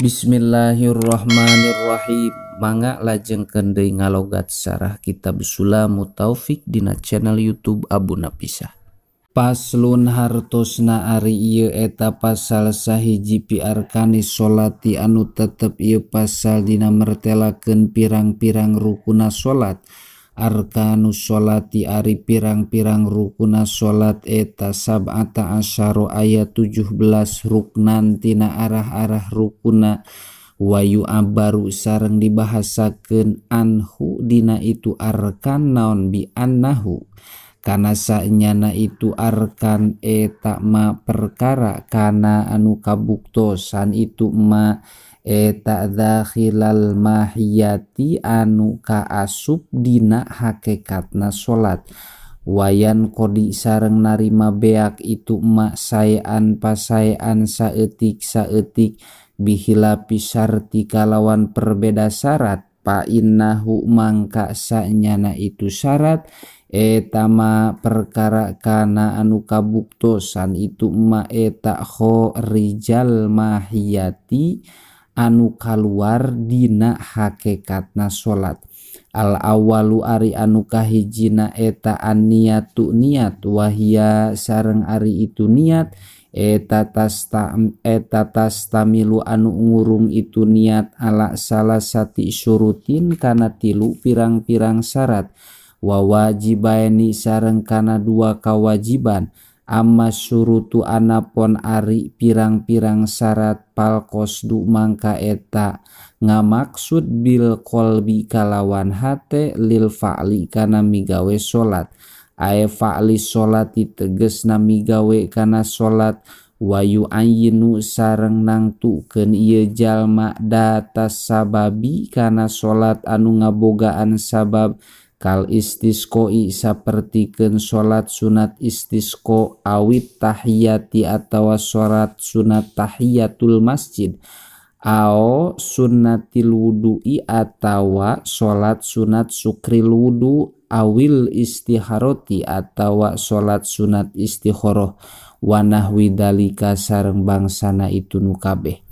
Bismillahirrahmanirrahim. Mangga lajengkeun deui ngalogat sarah kitab Sulamut Taufik dina channel YouTube Abu Napisah. Paslon hartosna ari ieu eta pasal sahiji pi arkani sholati anu tetep ieu pasal dina mertelakeun pirang-pirang rukuna salat. Arkanu sholati ari pirang-pirang rukuna salat eta sab'ata asyara ayat 17 ruknan tina arah-arah rukuna wayu abaru sareng dibahasakeun anhu dina itu arkan naon bi annahu kana saenyana itu arkan eta ma perkara kana anu kabuktosan itu ma eta dakhilal mahiyati anu kaasup dina hakikatna salat wayan kodi sareng narima beak itu ma saean pasaean saeutik saeutik bihilapi syarti kalawan perbeda syarat pa innahu mangka saenyana itu syarat eta ma perkara kana anu kabuktosan itu ma eta khorijal mahiyati anu kaluar dina hakikatna salat. Al awalu ari anu kahijina eta an-niyatu niat wahia sareng ari itu niat eta tastamilu anu ngurung itu niat ala salasati syurutin kana tilu pirang-pirang syarat wa wajibaini sareng kana dua kawajiban amma syurutu anapon ari pirang-pirang syarat pal qasdu mangka eta ngamaksud bil qalbi kalawan hate lil fa'li kana migawe salat ae fa'li sholati tegesna migawe kana salat wa yu'ayyinu sareng nangtukeun ieu jalma data sababi kana salat anu ngabogaan sabab kal istisqoi sapertikeun salat sunat istisqo awit tahiyati atawa salat sunat tahiyatul masjid ao sunnatil wudu'i atawa salat sunat syukril wudu awil istiharoti atawa salat sunat istikharah wa nahwi dalika sareng bangsana itu nu kabeh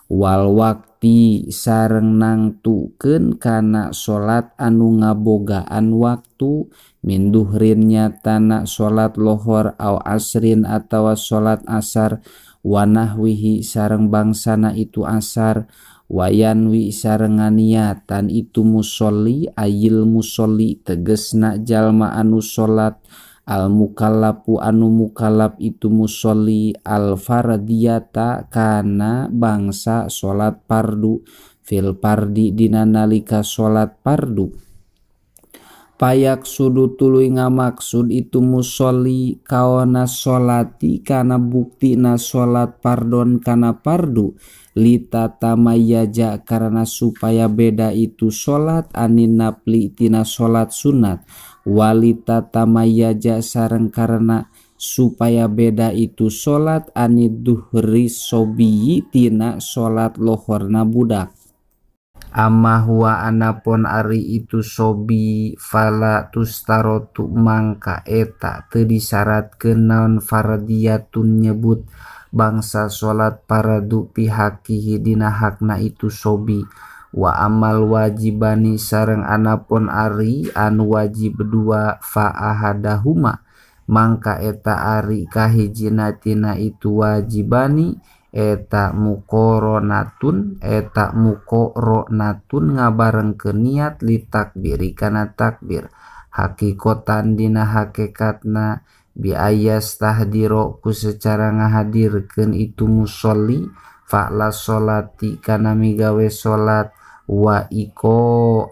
wal wakti sareng nangtukeun kana salat anu ngabogaan waktu min duhrin nyatana salat lohor au asrin atawa salat asar wa nahwihi sareng bangsana itu asar wayanwi sareng nganiatan itu musolli ayil musolli tegesna jalma anu salat al mukallafu anu mukallaf itu musolli al fardiyata kana bangsa salat pardu fil pardi dina nalika salat pardu payak sudu tuluy ngamaksud itu musolli kaona sholati kana buktina salat pardon kana pardu litatamayyaja karena supaya beda itu salat anin nafli tina salat sunat walitatamayyaja sareng karena supaya beda itu salat anid duhri sobiyi tina salat lohorna budak. Amma huwa anapon ari itu sobi fala tustarotu mangka eta teu disyaratkeun naon fardiyatun nyebut bangsa salat pardu pihakihi dina hakna itu sobi wa amal wajibani sareng anapon ari anu wajib dua fa ahadahuma mangka eta ari kahijina tina itu wajibani eta mukoronatun ngabarengkeun niat li takbiri kana takbir hakikotan dina hakikatna bi ayas tahdiro ku secara ngahadirkeun itu musolli fa'la sholati kana migawe salat wa iko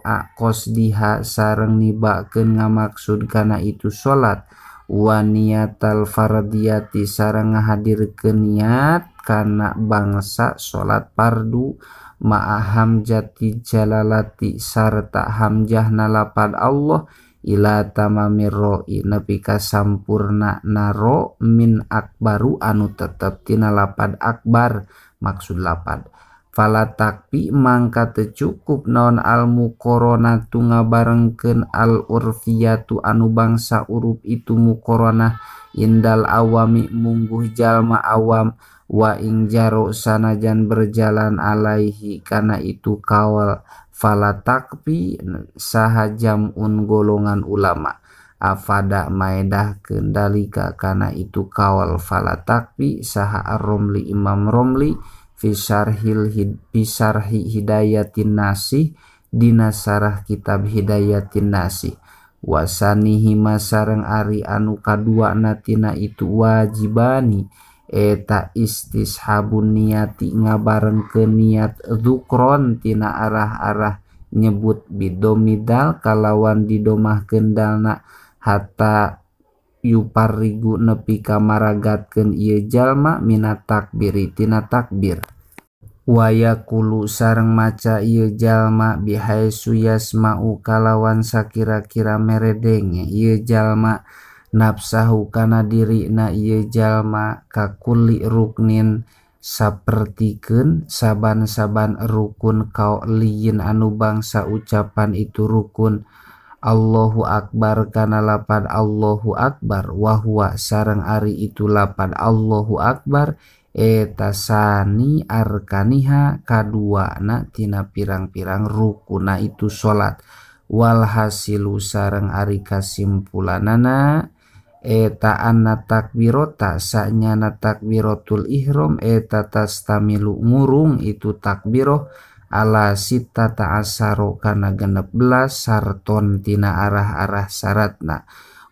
aqosdiha sareng nibakeun ngamaksud kana itu salat wa niatal fardiyati sareng ngahadirkeun niat kana bangsa salat pardu ma'a hamjati jalalati sarta hamjahna lapad Allah ila tamamir ro'i nepi ka sampurna naro min akbaru anu tetep tina lapad akbar maksud lapad fala takpi mangka teu cukup naon al muqaranatu ngabarengkeun al urfiyatu anu bangsa uruf itu muqaranah indal awami mungguh jalma awam Wa ing jaro sanajan berjalan alaihi kana itu kawal fala takfi saha jam'un golongan ulama afada maedahkeun dalika kana itu kawal fala takfi saha Ar-Romli Imam Romli fi syarhil fi Hidayatin Nasih dina sarah kitab Hidayatin Nasih wasanihi masareng ari anu kadua natina itu wajibani eta istishabun niati ngabarengkeun niat dzukron tina arah-arah nyebut bidomidal kalawan didomahkeun dalna hatta yuparrigu nepi ka maragatkeun ieu jalma mina takbiri tina takbir wa yaqulu sareng maca ieu jalma bihaitsu yasma'u kalawan sakira-kira meredenge ieu jalma nafsahu kana dirina ieu jalma kakulli ruknin sapertikeun saban-saban rukun kauliyin anu bangsa ucapan itu rukun Allahu akbar kana lapad Allahu akbar wa huwa sareng ari itu lapad Allahu akbar eta sani arkaniha kaduana tina pirang-pirang rukuna itu salat walhasilu sareng ari kasimpulanana eta anna takbirota sanyana takbiratul ihram eta tastamilu ngurung itu takbiroh ala sittata asaro kana 16 sarton tina arah-arah syaratna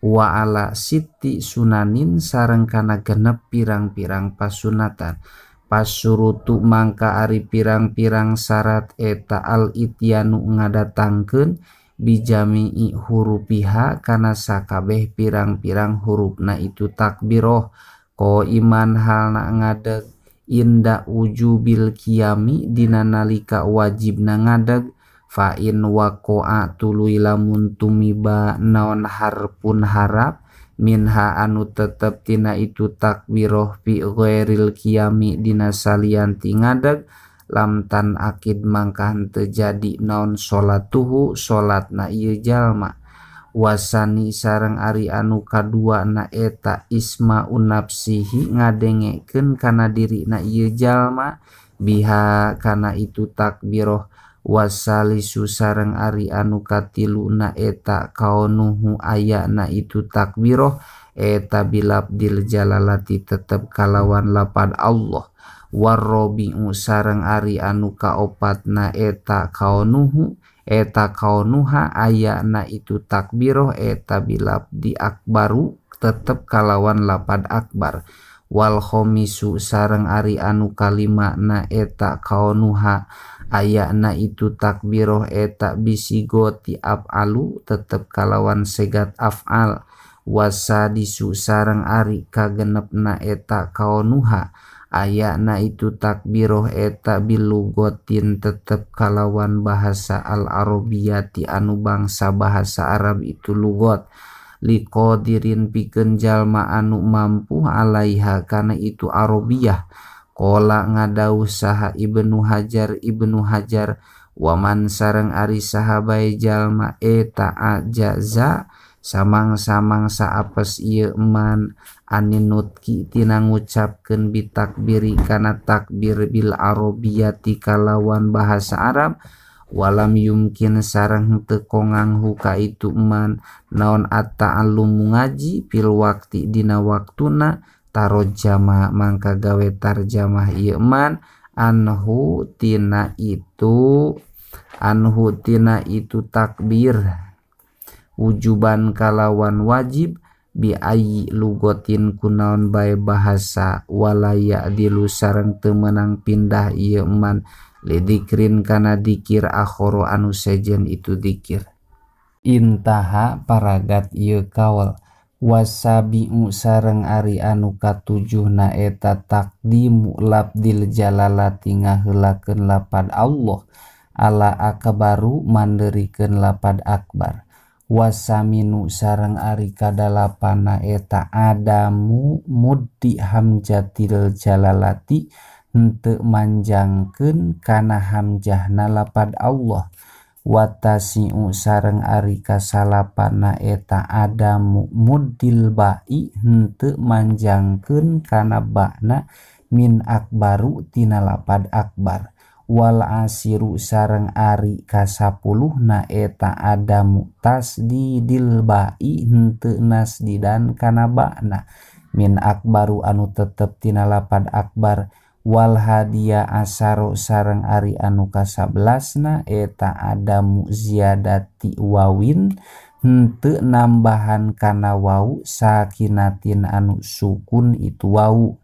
wa ala sitti sunanin sareng kana genep pirang-pirang pasunatan pasurutu mangka ari pirang-pirang syarat eta al ityanu ngadatangkeun bijami'i hurupiha kana sakabeh pirang-pirang hurufna itu takbiroh ko iman halna ngadeg inda wujubil qiyami dina nalika wajibna ngadeg fa in waqa'a tuluy lamun tumiba naon harpun harap minha anu tetep tina itu takbiroh fi ghairil qiyami dina salian ti ngadeg lam tan akid mangka henteu jadi naon salatuhu salatna ieu jalma wasani sareng ari anu kadua na eta isma'un nafsihi ngadengekeun kana dirina ieu jalma biha kana itu takbiroh wasalisu sareng ari anu katilu na eta kaunuhu ayana itu takbiroh eta bilabdil jalalati tetep kalawan lapad Allah warrobi'u sareng ari anu kaopatna eta kaunuhu eta kaunuha ayana itu takbiroh eta bilabdi akbaru tetep kalawan lapad akbar wal khomisu sareng ari anu kalima na eta kaunuha ayana itu takbiroh eta bisigoti af'alu tetep kalawan segat af'al wasadisu sareng ari kagenepna eta kaunuha ayana itu takbiroh eta bilugotin tetep kalawan bahasa al-arabiyati anu bangsa bahasa Arab itu lugot liqadirin pikeun jalma anu mampu alaiha kana itu arabiyah qala ngadawuh saha Ibnu Hajar waman sareng ari saha bae jalma eta ajaza samang-samangsa apes ieu man anin nutki tina ngucapkeun bitakbiri kana takbir bil arabiyati kalawan bahasa Arab walam yumkin sareng teu kongang huka itu man naon at-ta'allumu ngaji fil waqti dina waktuna tarojama mangka gawe tarjamah ieu man anhu tina itu takbir wujuban kalawan wajib bi ayyi lugotin kunaon bae bahasa walaya dilu sareng teu meunang pindah ieu man lidikrin kana dikir akhoro anu sejen itu dikir. Intaha paragat ieu kaul wasabi'u sareng ari anu katujuhna eta takdimu labdil jalalati ngaheulakeun lapad Allah ala akbaru manderikeun lapad akbar wasaminu sareng ari kadalapana eta adamu muddi hamjatil jalalati henteu manjangkeun kana hamjahna lapad Allah watasi'u sareng ari kasalapana eta adamu muddil ba'i henteu manjangkeun kana ba'na min akbaru tina lapad akbar wal asiru sareng ari ka-10 na eta adamu tasdidil ba'i henteu nasdidan kana ba'na min akbaru anu tetep tina lapad akbar wal hadia asaro sareng ari anu ka-11 na eta adamu ziyadati wawin henteu nambahan kana wau sakinatin anu sukun itu wau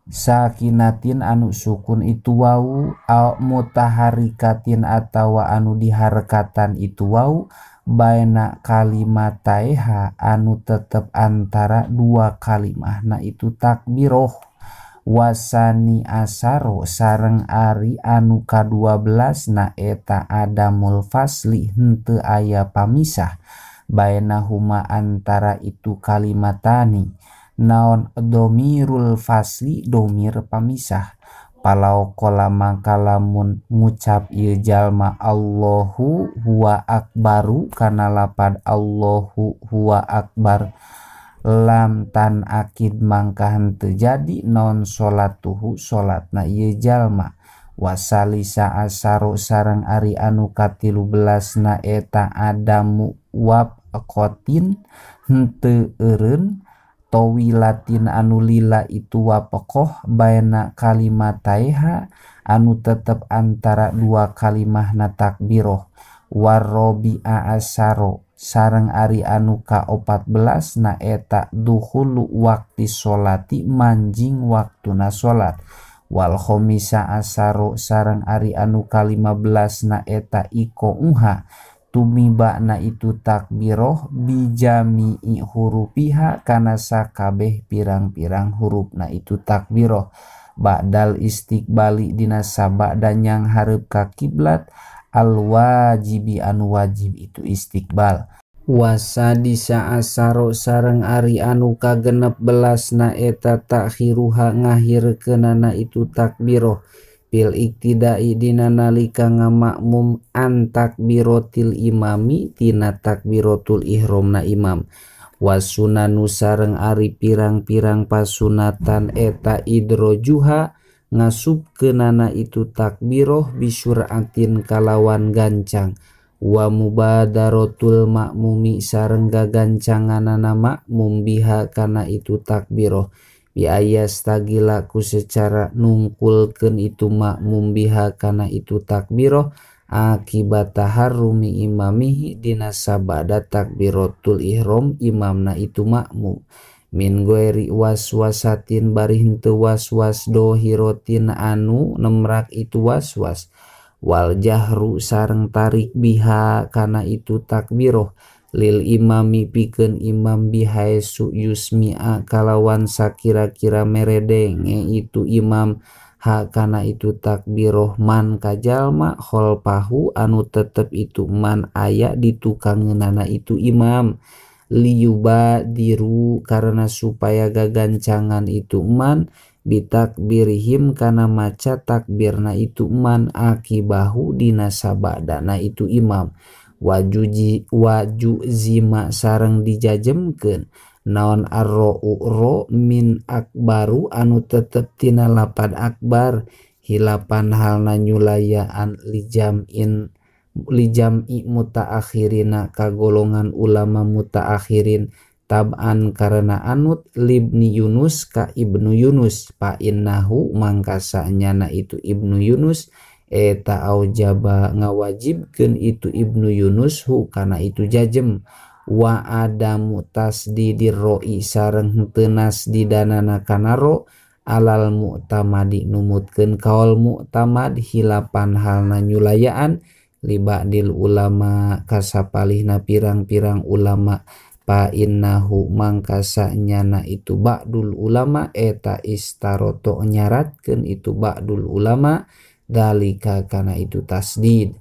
sakinatin anu sukun itu wau au mutaharikatin atawa anu diharkatan itu wau baina kalimataiha anu tetep antara dua kalimah na itu takbiroh wasani asaro sareng ari anu ka-12 na eta adamul fasli henteu aya pamisah bainahuma antara itu kalimatani naon domirul fasli domir pamisah palau qala mangka lamun ngucap ieu jalma Allahu huwa akbaru kana lapad Allahu huwa akbar lam tan akid mangka henteu jadi naon salatuhu salatna ieu jalma wasalisa asaro sareng ari anu ka-13 na eta adamu wabqatin henteu eureun tawilatin anu lila itu wapekoh baina kalimataiha anu tetep antara dua kalimahna takbiroh warrobi'a asaro sareng ari anu ka-14 na eta duhulu wakti sholati manjing waktuna sholat wal khomisa asaro sareng ari anu ka-15 na eta iko uha tumibana itu takbiroh bijami'i hurufiha kana sakabeh pirang-pirang hurufna itu takbiroh ba'dal istiqbali dina sabada nyang hareup ka kiblat al wajibi anu wajib itu istiqbal wasadisa asaro sareng ari anu ka-16 na eta takhiruha ngahirkeunana itu takbiroh fil iktidai dina nalika ngamakmum an takbirotil imami tina takbirotul ihramna imam wasunanu sareng ari pirang-pirang pasunatan eta idrojuha ngasupkeunana itu takbiroh bisuratin kalawan gancang wa mubadarotul makmumi sareng gagancanganana makmum biha kana itu takbiroh biayas tagila ku secara nungkulkeun itu makmum biha kana itu takbiroh akibat taharrumi imamihi dina sabada takbiratul ihram imamna itu makmum min goeri waswasatin bari henteu waswas dohirotin anu nemrak itu waswas wal jahru sareng tarik biha kana itu takbiroh lil imami pikeun imam bihaesu yusmi'a kalawan sakira-kira meredenge itu imam ha kana itu takbiroh man kajalma kholpahu anu tetep itu man aya di tukangeunana itu imam liyuba diru karena supaya gagancangan itu man bitakbirihim kana maca takbirna itu man akibahu dina sabadana itu imam wajuji waju zima sareng dijajemkeun naon arro'u ro min akbaru anu tetep tina lapad akbar hilapan halna nyulayaan lijam'in lijam'i mutaakhirina kagolongan ulama mutaakhirin tab'an karena anut libni Yunus ka Ibnu Yunus fa innahu mangkasa nyana itu Ibnu Yunus eta aujaba ngawajibkeun itu Ibnu Yunus hu kana itu jajem wa adamu tasdidir ro'i sareng henteu nasdidanana kana ro alal mu'tamadi numutkeun kaul mu'tamad hilapan halna nyulayaan liba'dil ulama kasapalihna pirang-pirang ulama fa innahu mangkasa nyana itu ba'dul ulama eta istaroto nyaratkeun itu ba'dul ulama dalika kana itu tasdid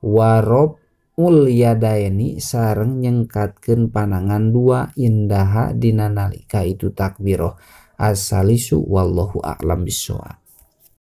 warob ul yadaini sareng nyengkatkeun panangan dua indaha dina nalika itu takbiroh asalisu wallahu a'lam bissawab.